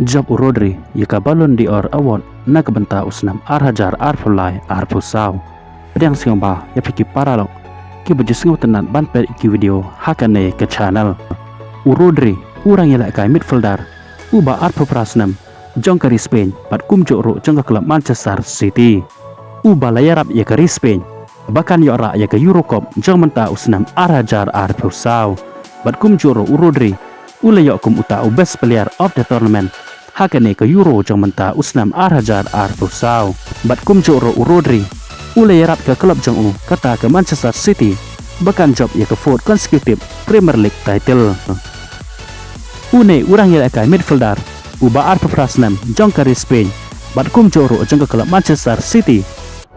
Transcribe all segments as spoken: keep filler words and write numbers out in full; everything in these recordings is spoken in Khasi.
Jop u Rodri ïa ka Ballon d'Or Award na ka bynta u snem ar hajar arphew lai arphew saw. Pdiang sngewbha ïa phi ki paralok kiba ju sngewtynnat ban peit ki video ha kane ka channel. U Rodri, u rangïalehkai midfielder uba arphew phra snem jong ka ri Spain bad kumjuh ruh jong ka club Manchester City, uba la ïarap ïa ka ri Spain ba kan ïoh rah ïa ka Euro Cup jong mynta u snem ar hajar arphew saw. Bad kumjuh ruh u Rodri u la ïoh kum uta u best player of the tournament ha kane ka Euro jong mynta u snem ar hajar arphew saw. Bad kumjuh ruh u Rodri u la ïarap ka club jong u, kata ka Manchester City, ba kan jop ïa ka fourth consecutive Premier League title. Une u rangïalehkai midfielder uba arphew phra snem jong ka ri Spain bad kumjuh ruh jong ka club Manchester City,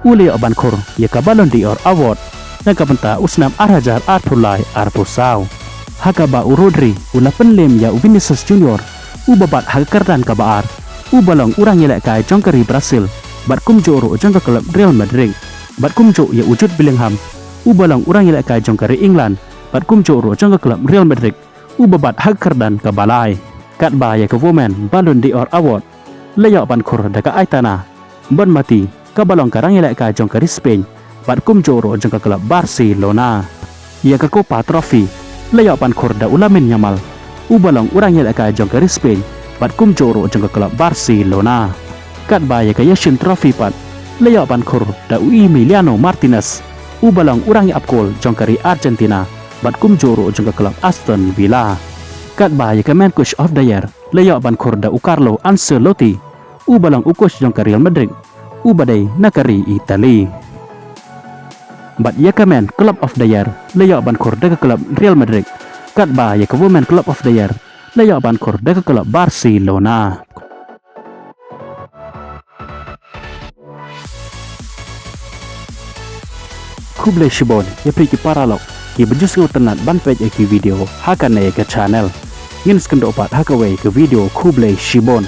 u la ïoh ban khur ïa ka Ballon d'Or Award na ka bynta u snem ar hajar arphew lai arphew saw, ha kaba u Rodri u la pynlem ïa u Vinicius Junior, uba bat ha ka kyrdan kaba ar, uba long u rangïalehkai jong ka ri Brazil bad kumjuh ruh jong ka club Real Madrid, bad kumjuh ïa u Jude Bellingham, uba long u rangïalehkai jong ka ri England bad kumjuh ruh jong ka club Real Madrid, uba bat ha ka kyrdan kaba lai. Katba ïa ka Women Ballon d'Or Award la ïoh ban khur da ka Aitana Bonmati, kaba long ka rangïalehkai jong ka ri Spain bad kumjuh ruh jong ka club Barcelona. Ïa ka Copa Trophy la ïoh ban khur da u Lamine Yamal, uba long u rangïalehkai jong ka ri Spain bad kumjuh ruh jong ka club Barcelona. Katba ïa ka Yashin Trophy pat la ïoh ban khur da u Emiliano Martinez, uba long u rangïap kol jong ka ri Argentina bad kumjuh ruh jong ka club Aston Villa. Katba ïa ka Men Coach of the Year la ïoh ban khur da u Carlo Ancelotti, uba long u coach jong ka Real Madrid, uba dei na ka ri Italy. Bad ïa ka Men Club of the Year la ïoh ban khur da ka club Real Madrid, katba ïa ka Women Club of the Year la ïoh ban khur da ka club Barcelona. Khublei shibun ïa phi ki paralok kiba ju sngewtynnat ban peit ïa ki video ha kane ka channel. Ngin sa ïakynduh pat ha kawei ka video, khublei shibun.